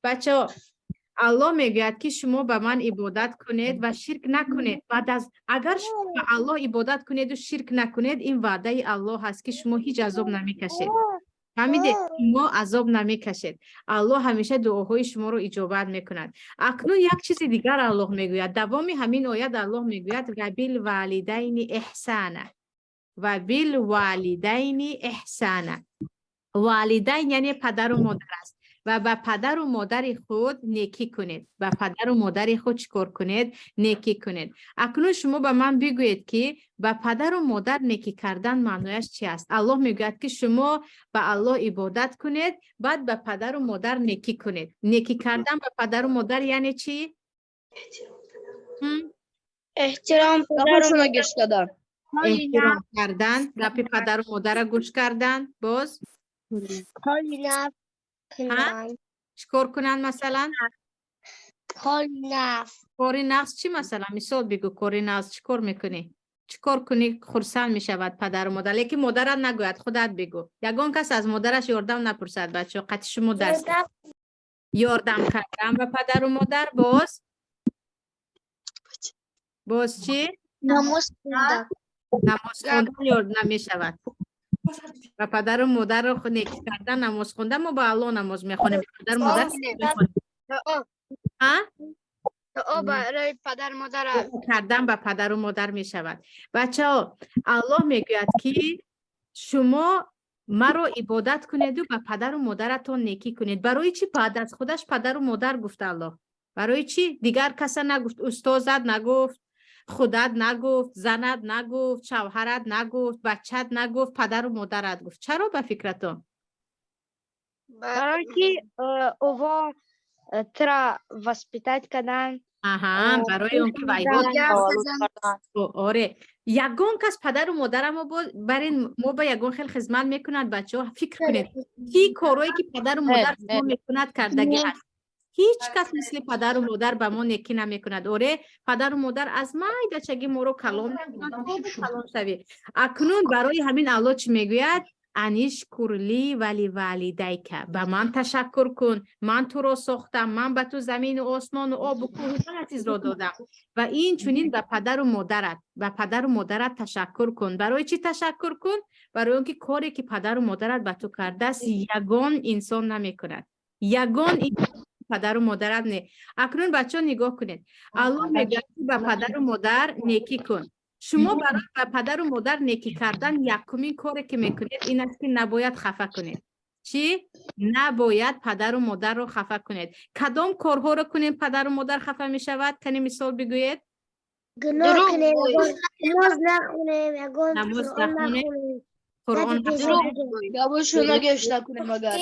Бачаҳо, Аллоҳ мегӯяд, ки шумо ба ман ибодат кунед ва ширк накунед. Баъд аз агар шумо ба Аллоҳ ибодат кунеду ширк накунед, ин ваъдаи Аллоҳ ҳаст, ки шумо ҳеҷ азоб намекашед. Фаҳмидед? Шумо азоб намекашед. Аллоҳ ҳамеша дуоҳои шуморо иҷобат мекунад. Акнун як чизи дигар Аллоҳ мегӯяд. Давоми ҳамин оят Аллоҳ мегӯяд: وبالوالدين إحسانا. وبالوالدين إحسانا. والدین یعنی падару модар аст ва ба падару модари худ некӣ кунед. Ба падару модари худ чӣ кор кунед? Некӣ кунед. Акнун шумо ба ман бигӯед, ки ба падару модар некӣ кардан маънояш чи аст? Аллоҳ мегӯяд, ки шумо ба Аллоҳ ибодат кунед, баъд ба падару модар некӣ кунед. Некӣ кардан ба падару модар яъне чӣ? Эҳтиром. Гапашона гӯш кардан. Эҳтиром кардан, гапи падару модара гӯш кардан, боз? Кори нағз кунанд. Чӣ кор кунанд, масалан? Кори нағз. Кори нағз чӣ, масалан? Мисол бигӯ, кори нағз чӣ кор мекунӣ? Чӣ кор кунӣ, хурсанд мешавад падару модар? Лекин модарат нагӯяд, худат бигӯ. Ягон кас аз модараш ёрдам напурсад, бачаҳо, қати шумо дарс. Ёрдам кардан ба падару модар, боз? Боз чӣ? Намоз хондан. Намоз хондан ёд намешавад. Ба падару модарро некӣ кардан, намоз хондан, мо ба Аллоҳ намоз мехонем, ба падару модар мехонем. А? Дуо барои падар модар. Дуо кардан ба падару модар мешавад. Бачаҳо, Аллоҳ мегӯяд, ки шумо маро ибодат кунеду ба падару модаратон некӣ кунед. Барои чӣ баъд аз худаш падару модар гуфт Аллоҳ? Барои чӣ дигар каса нагуфт? Устозат нагуфт, худат нагуфт, занат нагуфт, шавҳарат нагуфт, бачат нагуфт, падару модарат гуфт. Чаро, ба фикратон? Барои ки ова тура воспитать кардан. Аҳа, барои он ки вайҳо оре, ягон кас падару модарамо барин мо ба ягон хел хизмат мекунад. Бачаҳо, фикр кунед, ки корое ки падару модар мо мекунад, кардагӣ ҳаст. Ҳеҷ кас мисли падару модар ба мо некӣ намекунад. Оре, падару модар аз майдачагӣ моро калон мекунанд, калон шавӣ. Акнун барои ҳамин Аллоҳ чӣ мегӯяд? أن اشكر لي ولوالديك. Ба ман ташаккур кун, ман туро сохтам, ман ба ту замину осмону обу кӯҳу ҳама чизро додам ва ин чунин ба падару модарат ташаккур кун. Барои чӣ ташаккур кун? Барои он ки коре ки падару модарат ба ту кардааст, ягон инсон намекунад, ягон падару модарат не. Акнун, бачаҳо, нигоҳ кунед, Аллоҳ мегӯяд, ки ба падару модар некӣ кун. Шумо барои ба падару модар некӣ кардан якумин коре ки мекунед, ин аст, ки набояд хафа кунед. Чӣ? Набояд падару модарро хафа кунед. Кадом корҳоро кунем, падару модар хафа мешавад? Кани мисол бигӯед. Гуноҳ кунем, намоз нахонем, ягон намоз Қуръон нахонем, нахонем. Қуръон Гапи нахонем. Гапашона гӯш накунем агар.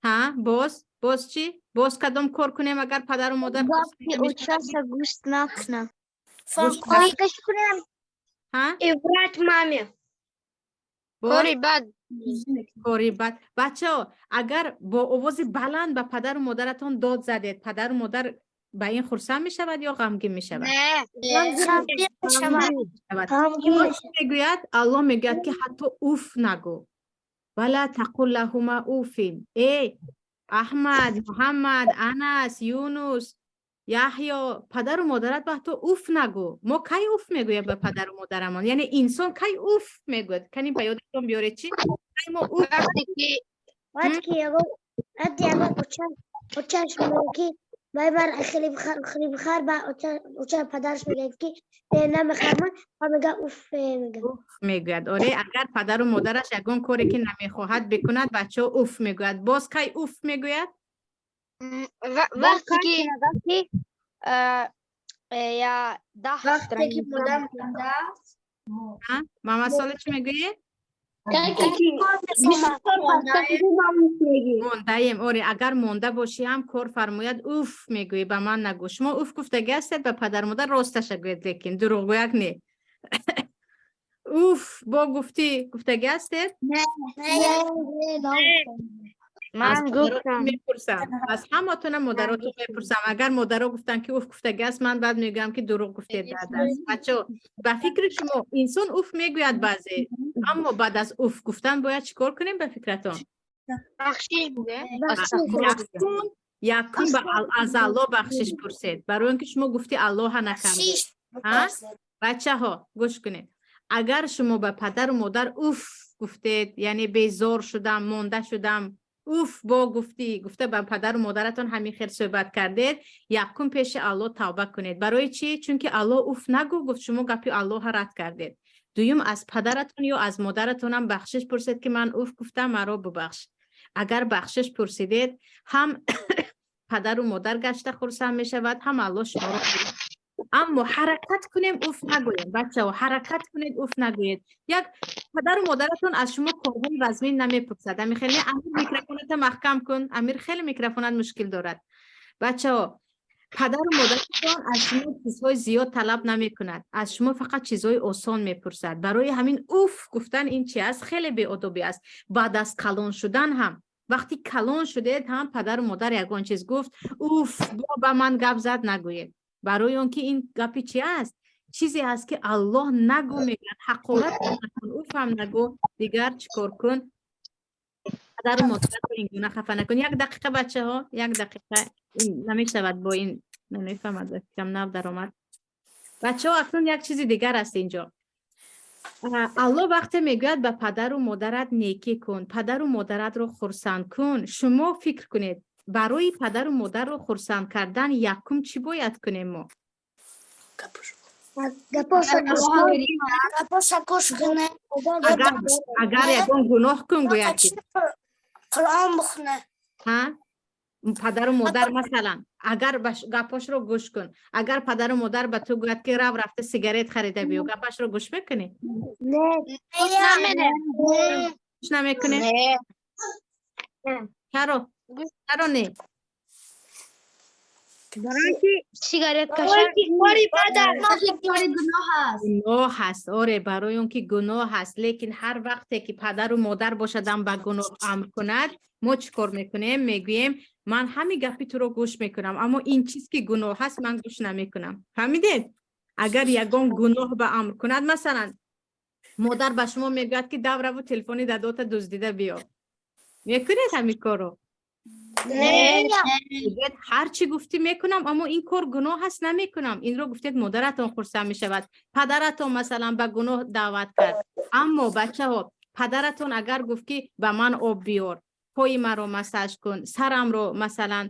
Ҳа, боз чӣ? Боз кадом кор кунем, агар падару модар Гапи очаса гӯш накунам. Гӯш кунем. Ҳа. И врать маме. Боз? Кори бад. Кори бад. Бачаҳо, агар бо овози баланд ба падару модаратон дод задед, падару модар ба ин хурсанд мешавад ё ғамгин мешавад? Не. Мешавад. Аллоҳ чӣ мегӯяд? Аллоҳ мегӯяд, ки ҳатто уф нагӯ. ولا تقل لهما أف. Эй Аҳмад, Муҳаммад, Анас, Юнус, Яҳё, падару модарат ба ҳатто уф нагӯ. Мо кай уф мегӯем ба падару модарамон? Яъне инсон кай уф мегӯяд? Кани ба ёдатон биёред, чӣ кай мо уф? Вақте ки Вақте ки ягон, вақте ягон очаш мегӯяд, ки вай бар хеле бихар, ба оча падараш мегӯяд, ки намехарам, ва мега уф мега. Мегӯяд. Оре, агар падару модараш ягон коре ки намехоҳад бикунад, бачаҳо, уф мегӯяд. Боз кай уф мегӯяд? Вақте ки я 10 Вақте ки модар мондааст. Мамасоле, чӣ мегӯед? Мондаем. Оре, агар монда бошӣ ҳам, кор фармояд, уф мегӯӣ, ба ман нагӯ. Шумо уф гуфтагӣ ҳастед ба падару модар? Росташа гӯед, лекин дурӯғгӯяк не. Уф бо гуфтӣ, гуфтагӣ ҳастед? Ман Аз модаротон гуфтам. мепурсам, аз ҳаматона модаротон мепурсам. Агар модаро гуфтанд, ки уф гуфтагӣ аст, ман баъд мегӯям, ки дурӯғ гуфтед дар дарс. Бачаҳо, ба фикри шумо, инсон уф мегӯяд баъзе, аммо баъд аз уф гуфтан бояд чӣ кор кунем, ба фикратон? Бахшиш бугӯ. Якум, якум ба аз Аллоҳ бахшиш пурсед, барои он ки шумо гуфти Аллоҳа накардед. Бачаҳо, гӯш кунед: агар шумо ба падару модар уф гуфтед, яъне безор шудам, монда шудам, уф бо гуфтӣ гуфта ба падару модаратон ҳамин хел суҳбат кардед, якум пеши Аллоҳ тавба кунед. Барои чӣ? Чунки Аллоҳ уф нагӯ гуфт, шумо гапи Аллоҳа рад кардед. Дуюм, аз падаратон ё аз модаратонам бахшиш пурсед, ки ман уф гуфтам, маро бубахш. Агар бахшиш пурсидед, ҳам падару модар гашта хурсанд мешавад, ҳам Аллоҳ шуморо. Аммо ҳаракат кунем, уф нагӯем. Бачаҳо, ҳаракат кунед, уф нагӯед. Як падару модаратон аз шумо корҳои вазмин намепурсад. Амир, хеле, Амир, микрофоната маҳкам кун. Амир, хеле микрофонат мушкил дорад. Бачаҳо, падару модаратон аз шумо чизҳои зиёд талаб намекунад, аз шумо фақат чизҳои осон мепурсад. Барои ҳамин уф гуфтан ин чи аст? Хеле беодобӣ аст. Баъд аз калон шудан ҳам, вақти калон шудед ҳам, падару модар ягон чиз гуфт, уф бо ба ман гап зад нагӯед. Барои он ки ин гапи чи аст? Чизе аст, ки Аллоҳ нагӯ мегӯяд. Ҳақорат накун, уфам нагӯ. Дигар чӣ кор кун? Падару модаратро ин гуна хафа накун. Як дақиқа, бачаҳо, як дақиқа. Намешавад бо ин, намефаҳмад, фикрам нав даромад. Бачаҳо, акнун як чизи дигар аст инҷо. Аллоҳ вақте мегӯяд, ба падару модарат некӣ кун, падару модаратро хурсанд кун, шумо фикр кунед, барои падару модарро хурсанд кардан якум чӣ бояд кунем мо? Гапоша Гапоша гӯш кунед. Агар ягон гуноҳ кун гӯяд ки Қуръон бихонед. Ҳа, падару модар, масалан, агар гапошро гӯш кун, агар падару модар ба ту гӯяд, ки рав, рафта сигарет харида биё, гапашро гӯш мекунӣ? Не. Гӯш намекунӣ? Чаро? Чаро не? Сигарет кашад. Кори бад аст. Кори гуноҳ аст. Гуноҳ аст, оре, барои он ки гуноҳ аст. Лекин ҳар вақте ки падару модар бошадам, ба гуноҳ амр кунад, мо чӣ кор мекунем? Мегӯем, ман ҳамин гапи туро гӯш мекунам, аммо ин чиз ки гуноҳ аст, ман гӯш намекунам. Фаҳмидед? Агар ягон гуноҳ ба амр кунад, масалан, модар ба шумо мегӯяд, ки давраву телефони дадота дуздида биё, мекунед ҳамин корро? Мегӯяд, ҳар чӣ гуфтӣ мекунам, аммо ин кор гуноҳ аст, намекунам. Инро гуфтед, модаратон хурсанд мешавад. Падаратон, масалан, ба гуноҳ даъват кард, аммо, бачаҳо, падаратон агар гуфт, ки ба ман об биёр, пои маро массаж кун, сарамро, масалан,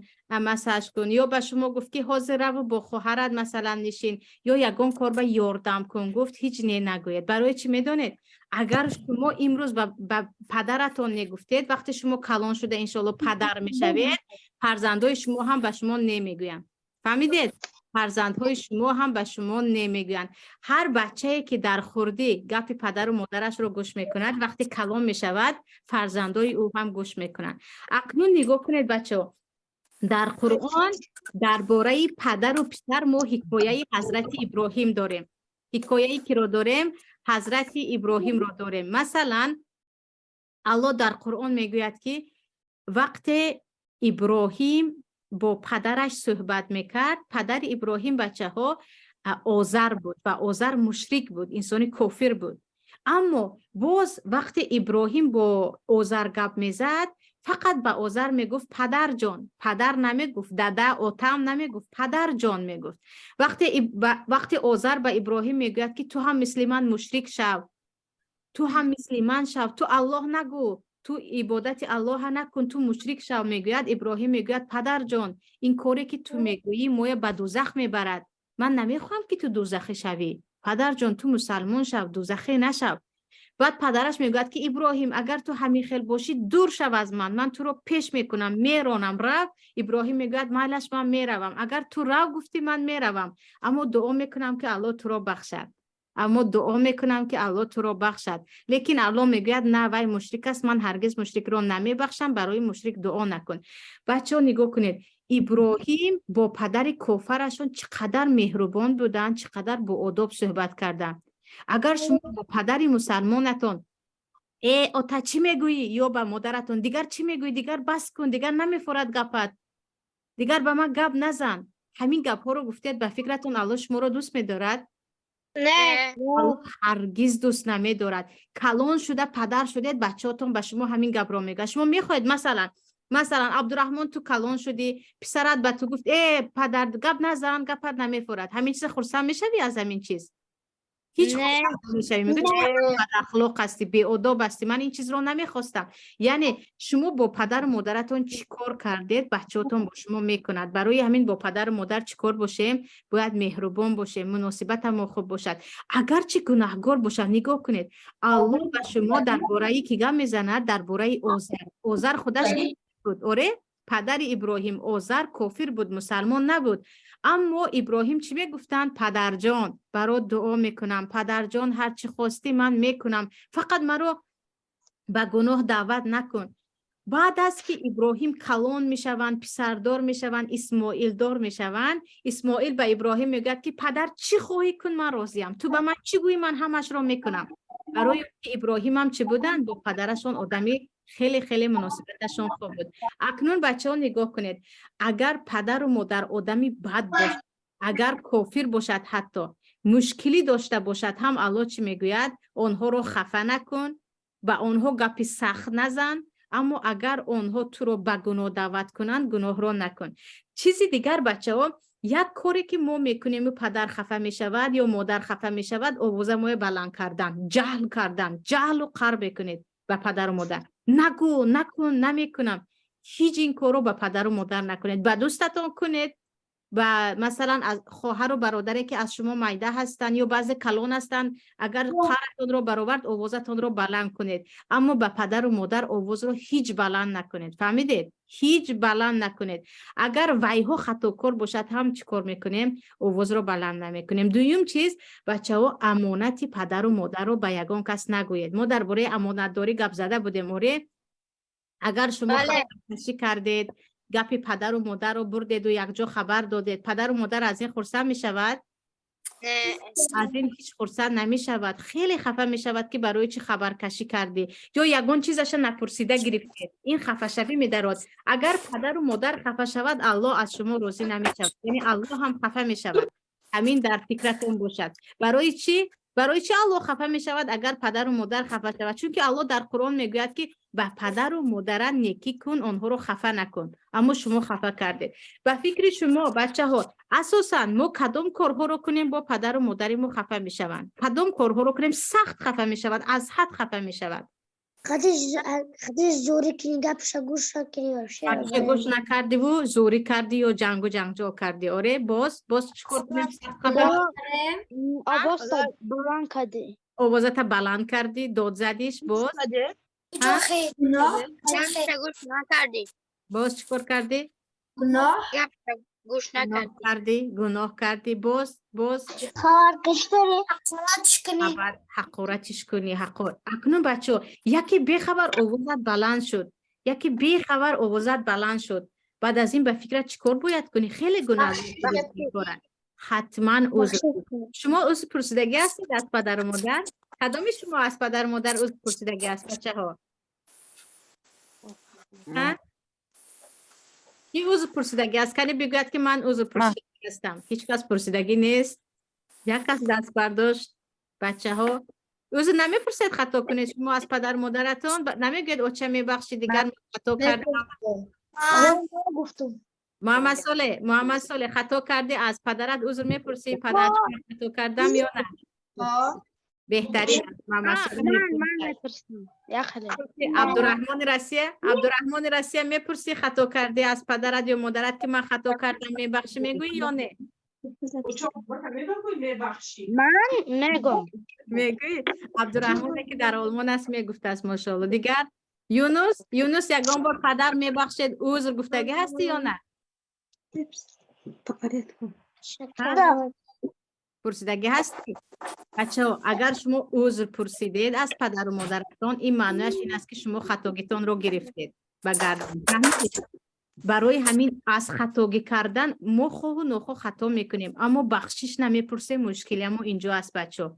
массаж кун, ё ба шумо гуфт, ки ҳозир раву бо хоҳарат, масалан, нишин, ё ягон кор ба ёрдам кун гуфт, ҳеҷ не нагӯед. Барои чӣ медонед? Агар шумо имрӯз ба падаратон негуфтед, вақте шумо калон шуда, иншоалло, падар мешавед, фарзандҳои шумо ҳам ба шумо немегӯянд. Фаҳмидед? Фарзандҳои шумо ҳам ба шумо немегӯянд. Ҳар бачае, ки дар хурдӣ гапи падару модарашро гӯш мекунад, вақте калон мешавад, фарзандҳои ӯ ҳам гӯш мекунанд. Акнун нигоҳ кунед, бачаҳо, дар Қуръон дар бораи падару писар мо ҳикояи ҳазрати Иброҳим дорем. Ҳикояи киро дорем? Ҳазрати Иброҳимро дорем. Масалан, Аллоҳ дар Қуръон мегӯяд, ки вақте Иброҳим бо падараш суҳбат мекард, падари Иброҳим, бачаҳо, Озар буд ва Озар мушрик буд, инсони кофир буд. Аммо боз вақте Иброҳим бо Озар гап мезад, фақат ба Озар мегуфт падарҷон, падар намегуфт, дада, отам намегуфт, падарҷон мегуфт. Вақте Озар ба Иброҳим мегӯяд, ки ту ҳам мисли ман мушрик шав, ту ҳам мисли ман шав, ту Аллоҳ нагӯ, ту ибодати Аллоҳа накун, ту мушрик шав, мегӯяд, Иброҳим мегӯяд, падарҷон, ин коре, ки ту мегӯӣ, моя ба дузах мебарад. Ман намехоҳам, ки ту дузахӣ шавӣ. Падарҷон, ту мусалмон шав, дузахӣ нашав. Баъд падараш мегӯяд, ки Иброҳим, агар ту ҳамин хел бошӣ, дур шав аз ман, ман туро пеш мекунам, меронам, рав. Иброҳим мегӯяд, майлаш, ман меравам. Агар ту рав гуфтӣ, ман меравам, аммо дуо мекунам, ки Аллоҳ туро бахшад, аммо дуо мекунам, ки Аллоҳ туро бахшад. Лекин Аллоҳ мегӯяд, на, вай мушрик аст, ман ҳаргиз мушрикро намебахшам, барои мушрик дуо накун. Бачаҳо, нигоҳ кунед, Иброҳим бо падари кофарашон чӣ қадар меҳрубон буданд, чӣ қадар боодоб суҳбат карданд. Агар шумо бо падари мусалмонатон э ота, чӣ мегӯӣ, ё ба модаратон дигар чӣ мегӯӣ, дигар бас кун, дигар намефорад гапат, дигар ба ман гап назан, ҳамин гапҳоро гуфтед, ба фикратон, Аллоҳ шуморо дӯст медорад? Не. Аллоҳ ҳаргиз дӯст намедорад. Калон шуда, падар шудед, бачаҳотон ба шумо ҳамин гапро мегӯяд. Шумо мехоҳед, масалан, Абдураҳмон, ту калон шудӣ, писарат ба ту гуфт: «Э, падар, гап назан, гапат намефорад». Ҳамин чиза хурсанд мешавӣ аз ҳамин чиз? Ҳеҷ Не. хурсанд намешавӣ. Мегӯ: «Чӣ бадахлоқ ҳастӣ, беодоб ҳастӣ, ман ин чизро намехостам». Яъне шумо бо падару модаратон чӣ кор кардед, бачаҳотон бо шумо мекунад. Барои ҳамин бо падару модар чӣ кор бошем? Бояд меҳрубон бошем, муносибатамо хуб бошад, агарчи гунаҳгор бошад. Нигоҳ кунед, Аллоҳ ба шумо дар бораи кӣ гап мезанад? Дар бораи Озар. Озар худаш буд, оре, падари Иброҳим Озар кофир буд, мусалмон набуд. Аммо Иброҳим чӣ мегуфтанд? «Падарҷон, барот дуо мекунам, падарҷон, ҳар чӣ хостӣ, ман мекунам, фақат маро ба гуноҳ даъват накун». Баъд аз ки Иброҳим калон мешаванд, писардор мешаванд, Исмоилдор мешаванд, Исмоил ба Иброҳим мегӯяд, ки: «Падар, чӣ хоҳӣ кун, ман розиям, ту ба ман чӣ гӯӣ, ман ҳамашро мекунам». Барои ки Иброҳимам чӣ буданд? Бо падарашон одами хеле хеле муносибаташон хуб буд. Акнун, бачаҳо, нигоҳ кунед: агар падару модар одами бад бошад, агар кофир бошад, ҳатто мушкилӣ дошта бошад ҳам, Аллоҳ чӣ мегӯяд? Онҳоро хафа накун, ба онҳо гапи сахт назан, аммо агар онҳо туро ба гуноҳ даъват кунанд, гуноҳро накун. Чизи дигар, бачаҳо, як коре ки мо мекунему падар хафа мешавад ё модар хафа мешавад, овозамое баланд кардан, ҷаҳл кардан, ҷаҳлу қар мекунед ба падару модар: «Нагӯ, накун, намекунам». Ҳеҷ ин корро ба падару модар накунед. Ба дӯстатон кунед, ба масалан, аз хоҳару бародаре ки аз шумо майда ҳастанд ё баъзе калон ҳастанд, агар қаратонро баровард, овозатонро баланд кунед, аммо ба падару модар овозро ҳеҷ баланд накунед. Фаҳмидед? Ҳеҷ баланд накунед. Агар вайҳо хатокор бошад ҳам, чӣ кор мекунем? Овозро баланд намекунем. Дуюм чиз, бачаҳо, амонати падару модарро ба ягон кас нагӯед. Мо дар бораи амонатдорӣ гап зада будем, оре? Агар шумо хабаркашӣ кардед, гапи падару модарро бурдеду якҷо хабар додед, падару модар аз ин хурсанд мешавад? Аз ин ҳеҷ хурсанд намешавад, хеле хафа мешавад, ки барои чӣ хабаркашӣ кардӣ ё ягон чизаша напурсида гирифтед. Ин хафашавӣ медарод. Агар падару модар хафа шавад, Аллоҳ аз шумо розӣ намешавад, яъне Аллоҳ ҳам хафа мешавад. Ҳамин дар фикратон бошад. Барои чӣ Аллоҳ хафа мешавад, агар падару модар хафа шавад? Чунки Аллоҳ дар Қуръон мегӯяд, ки ба падару модарат некӣ кун, онҳоро хафа накун. Аммо шумо хафа кардед. Ба фикри шумо, бачаҳо, асосан мо кадом корҳоро кунем, бо падару модари мо хафа мешаванд? Кадом корҳоро кунем, сахт хафа мешаванд, аз ҳад хафа мешаванд? Хадиш зӯрӣ кунӣ, гапша гӯш накунӣ вообще. Гапша гӯш накардиву зӯрӣ кардӣ ё ҷангу ҷанҷол кардӣ, оре. Боз чӣ кор кунем, сахт хафа? Овоза баланд кардӣ. Овозата баланд кардӣ, дод задиш. Боз? Гӯш накардӣ. Боз чӣ кор кардӣ? Гуноҳ. Гӯш Гуноҳ кардӣ, гуноҳ кардӣ. Боз? Хабар ҳақоратиш кунӣ, ҳақор. Акнун, бачаҳо, яке бехабар овозат баланд шуд, яке бехабар овозат баланд шуд, баъд аз ин ба фикрат чӣ кор бояд кунӣ? Хеле гуноҳ дорад. Ҳатман узр. Шумо узр пурсидагӣ ҳастед аз падару модар? Кадоми шумо аз падару модар узр пурсидагӣ аст, бачаҳо? Ҳа? Ки узр пурсидагӣ аст? Кане бигӯяд, ки ман узр пурсидагӣ ҳастам. Ҳеҷ кас пурсидагӣ нест. Як кас даст бардошт. Бачаҳо, узр намепурсед? Хато кунед шумо аз падару модаратон, намегӯед: «Оча, мебахшӣ, дигар ман хато кардам»? Гуфтум. Муҳаммад Солеҳ, Муҳаммад Солеҳ, хато кардӣ, аз падарат узр мепурсӣ: «Падар, хато кардам» ё на? Беҳтарин аст, Муҳаммад Солеҳ. Ман мепурсам. Яхеле. Абдураҳмони Россия, Абдураҳмони Россия, мепурсӣ, хато кардӣ, аз падарат ё модарат, ки «Ман хато кардам, мебахшӣ» мегӯӣ ё не? Ман мегӯм. Мегӯӣ? Абдураҳмоне, ки дар Олмон аст, мегуфтааст, мошоалло. Дигар, Юнус, Юнус, ягон бор «Падар, мебахшед, узр» гуфтагӣ ҳастӣ ё на? По порядку. Пурсидагӣ ҳастӣ? Бачаҳо, агар шумо узр пурсидед аз падару модаратон, ин маънояш ин аст, ки шумо хатогитонро гирифтед ба гардан. Фаҳмидед? Барои ҳамин аз хатогӣ кардан, мо хоҳу нохоҳ хато мекунем, аммо бахшиш намепурсем. Мушкилиамо инҷо аст, бачаҳо.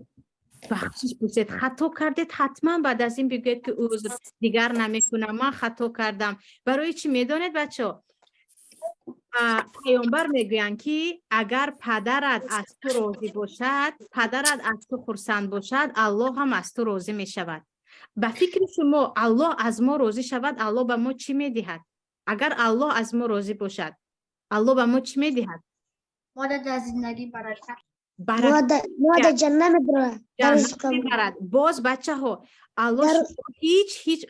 Бахшиш пурсед. Хато кардед, ҳатман баъд аз ин бигӯед, ки «Узр, дигар намекунам, ман хато кардам». Барои чӣ, медонед, бачаҳо? Паёмбар мегӯянд, ки агар падарат аз ту розӣ бошад, падарат аз ту хурсанд бошад, Аллоҳ ҳам аз ту розӣ мешавад. Ба фикри шумо, Аллоҳ аз мо розӣ шавад, Аллоҳ ба мо чӣ медиҳад? Агар Аллоҳ аз мо розӣ бошад, Аллоҳ ба мо чӣ медиҳад? Мода дар зиндагӣ баракат. Баракат. Мода ҷаннат мебарад. Ҷаннат мебарад. Боз, бачаҳо, Аллоҳ шумо ҳеҷ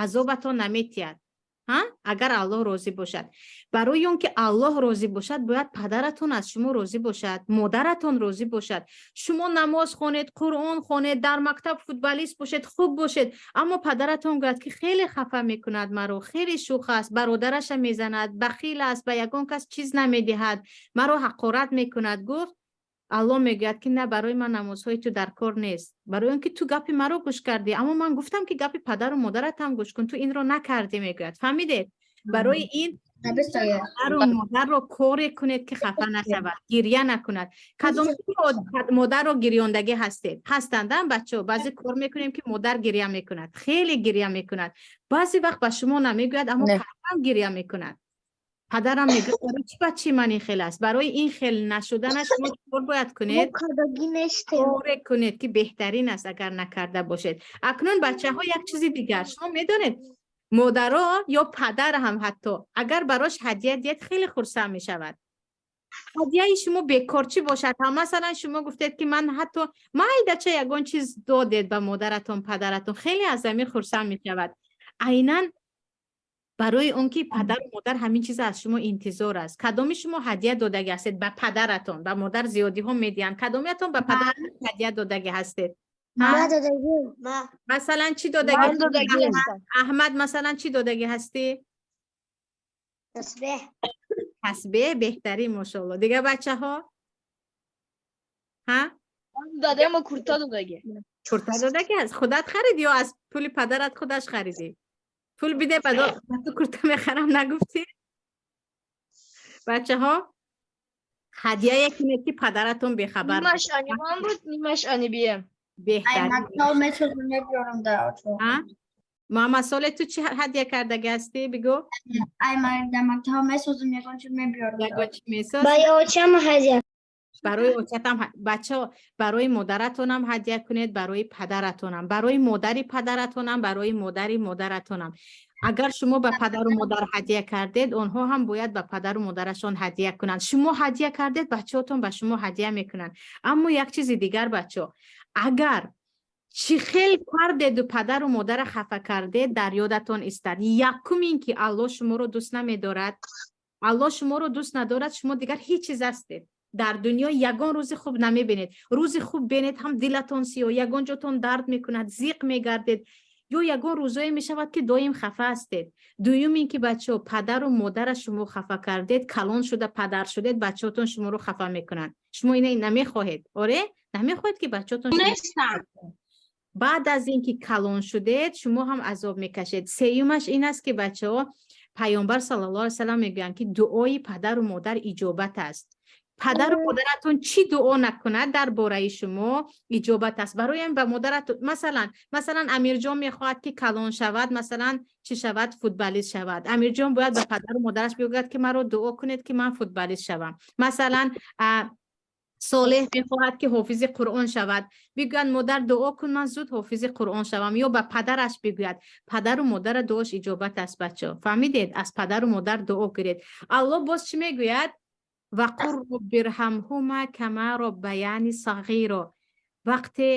азобатон наметиҳад, ҳа, агар Аллоҳ розӣ бошад. Барои он ки Аллоҳ розӣ бошад, бояд падаратон аз шумо розӣ бошад, модаратон розӣ бошад. Шумо намоз хонед, Қуръон хонед, дар мактаб футболист бошед, хуб бошед, аммо падаратон гӯяд, ки хеле хафа мекунад маро, хеле шӯх аст, бародараша мезанад, бахил аст, ба ягон кас чиз намедиҳад, маро ҳақорат мекунад, гуфт, Аллоҳ мегӯяд, ки на, барои ман намозҳои ту дар кор нест, барои он ки ту гапи маро гӯш кардӣ, аммо ман гуфтам, ки гапи падару модаратам гӯш кун, ту инро накардӣ, мегӯяд. Фаҳмидед? Барои ин падару модарро коре кунед, ки хафа нашавад, гирья накунад. Кадом модарро гирёндагӣ ҳастед? Ҳастанд, бачаҳо. Баъзе кор мекунем, ки модар гирья мекунад, хеле гирья мекунад. Баъзе вақт ба шумо намегӯяд, аммо падарам гирья мекунад. Падарам мегӯяд: «Барои чӣ бачаи ман ин хел аст?» Барои ин хел нашуданаш шумо чӣ кор бояд кунед? Коре кунед, ки беҳтарин аст, агар накарда бошед. Акнун, бачаҳо, як чизи дигар. Шумо медонед, модаро ё падар ҳам ҳатто агар барош ҳадия диҳед, хеле хурсанд мешавад. Ҳадияи шумо бекорчӣ бошад ҳам, масалан, шумо гуфтед, ки ман ҳатто майдача ягон чиз додед ба модаратон, падаратон, хеле аз замин хурсанд мешавад. Айнан барои он ки падару модар ҳамин чиз аз шумо интизор аст. Кадоми шумо ҳадия додагӣ ҳастед ба падаратон? Ба модар зиёдиҳо медиҳанд. Кадомиятон ба падаратон ҳадия додагӣ ҳастед? Масалан, чӣ додагӣ? Аҳмад, масалан, чӣ додагӣ ҳастӣ? Тасбеҳ, беҳтарин, мошоалло. Дига бачаҳо, ҳа? Дадама курта додагӣ. Курта додагӣ аст. Худат харид ё аз пули падарат худаш харидӣ? Пул биде, ба ту курта мехарам, нагуфтӣ? Бачаҳо, ҳадияе кунед, ки падаратон бехабар. Нимаш ани ман буд, нимаш ани бием. Беҳтарин. Муҳаммад Солеҳ, ту чӣ ҳадия кардагӣ ҳастӣ, бигӯ. Ягон чӣ месоз. Барои очатам. Бачаҳо, барои модаратонам ҳадия кунед, барои падаратонам, барои модари падаратонам, барои модари модаратонам. Агар шумо ба падару модар ҳадия кардед, онҳо ҳам бояд ба падару модарашон ҳадия кунанд. Шумо ҳадия кардед, бачаҳотон ба шумо ҳадия мекунанд. Аммо як чизи дигар, бачаҳо, агар чӣ хел кардеду падару модара хафа кардед, дар ёдатон истад: якум ин ки Аллоҳ шуморо дӯст намедорад. Аллоҳ шуморо дӯст надорад, шумо дигар ҳеҷ чиз ҳастед дар дунё, ягон рӯзи хуб намебинед. Рӯзи хуб бинед ҳам, дилатон сиёҳ, ягон ҷотон дард мекунад, зиқ мегардед ё ягон рӯзое мешавад, ки доим хафа ҳастед. Дуюм ин ки, бачаҳо, падару модара шумо хафа кардед, калон шуда падар шудед, бачаҳотон шуморо хафа мекунанд. Шумо ина намехоҳед, оре? Намехоҳед, ки бачаҳотон баъд аз ин ки калон шудед, шумо ҳам азоб мекашед. Сеюмаш ин аст, ки, бачаҳо, Паёмбар саллаллоҳу алайҳи васаллам мегӯянд, ки дуои падару модар иҷобат аст. Падару модаратон чӣ дуо накунад дар бораи шумо, иҷобат аст. Барои ба модаратон, масалан, Амирҷон мехоҳад, ки калон шавад, масалан, чӣ шавад? Футболист шавад. Амирҷон бояд ба падару модараш бигӯяд, ки маро дуо кунед, ки ман футболист шавам. Масалан, Солеҳ мехоҳад, ки ҳофизи Қуръон шавад. Бигӯяд: «Модар, дуо кун, ман зуд ҳофизи Қуръон шавам», ё ба падараш бигӯяд. Падару модара дуош иҷобат аст, бачо. Фаҳмидед? Аз падару модар дуо гиред. Аллоҳ боз чӣ мегӯяд? وقل رب ارحمهما كما ربياني صغيرا. Вақте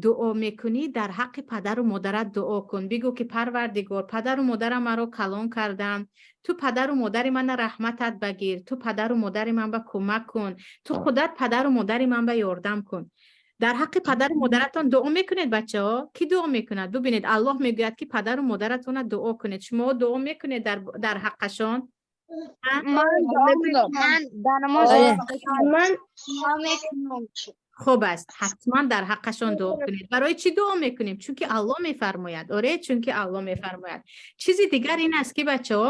дуо мекунӣ, дар ҳаққи падару модарат дуо кун. Бигӯ, ки Парвардигор, падару модарам маро калон карданд, ту падару модари мана раҳматат багир, ту падару модари ман ба кӯмак кун, ту худат падару модари ман ба ёрдам кун. Дар ҳаққи падару модаратон дуо мекунед, бачаҳо? Кӣ дуо мекунад? Бубинед, Аллоҳ мегӯяд, ки падару модаратона дуо кунед. Шумо дуо мекунед дар ҳаққашон? Ман дуо мекунам. Дар намоз. Ман. Хуб аст, ҳатман дар ҳаққашон дуо кунед. Барои чӣ дуо мекунем? Чунки Аллоҳ мефармояд. Оре, чунки Аллоҳ мефармояд. Чизи дигар ин аст, ки, бачаҳо,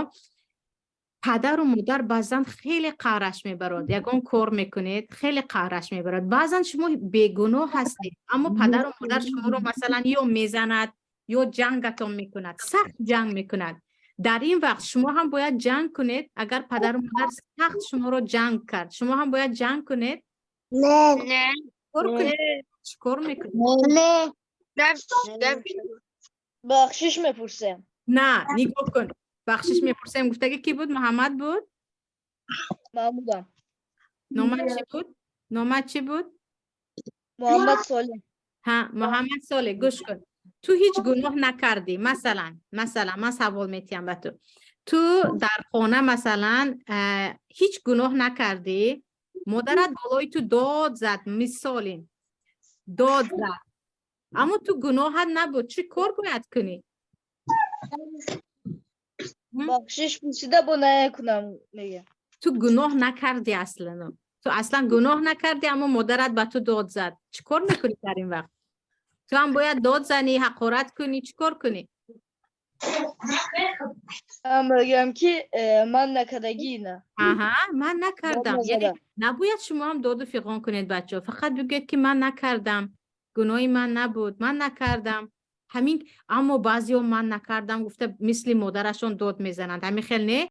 падару модар баъзан хеле қаҳраш мебарад. Ягон кор мекунед, хеле қаҳраш мебарад. Баъзан шумо бегуноҳ ҳастед, аммо падару модар шуморо, масалан, ё мезанад, ё ҷангатон мекунад, сахт ҷанг мекунад. Дар ин вақт шумо ҳам бояд ҷанг кунед. Агар падару модар сахт шуморо ҷанг кард, шумо ҳам бояд ҷанг кунед? Не. Не. Чикор кунед? Чикор мекунед? Не. Бахшиш мепурсем. На, нигоҳ кун. Бахшиш мепурсем гуфтаги кӣ буд? Муҳаммад буд? Маҳмудам. Номат чӣ буд? Номат чӣ буд? Муҳаммад Солеҳ. Ҳа, Муҳаммад Солеҳ, гӯш кун. Ту ҳеҷ гуноҳ накардӣ. Масалан, ман савол метиҳам ба ту. Ту дар хона, масалан, ҳеҷ гуноҳ накардӣ, модарат болои ту дод зад, мисолин. Дод зад. Аммо ту гуноҳат набуд. Чӣ кор бояд кунӣ? Бахшиш пурсида бо накунам мегӯям. Ту гуноҳ накардӣ аслан. Ту аслан гуноҳ накардӣ, аммо модарат ба ту дод зад. Чӣ кор мекунӣ дар ин вақт? Ту ҳам бояд дод занӣ, ҳақорат кунӣ, чӣ кор кунӣ? Ман мегӯям, ки ман накардагӣ ина. Аҳа, ман накардам. Дод Яъне назада. Набояд шумо ҳам доду фиғон кунед, бачаҳо. Фақат бигӯед, ки ман накардам. Гуноҳи ман набуд. Ман накардам. Ҳамин. Аммо баъзеҳо ман накардам гуфта, мисли модарашон дод мезананд. Ҳамин хел не?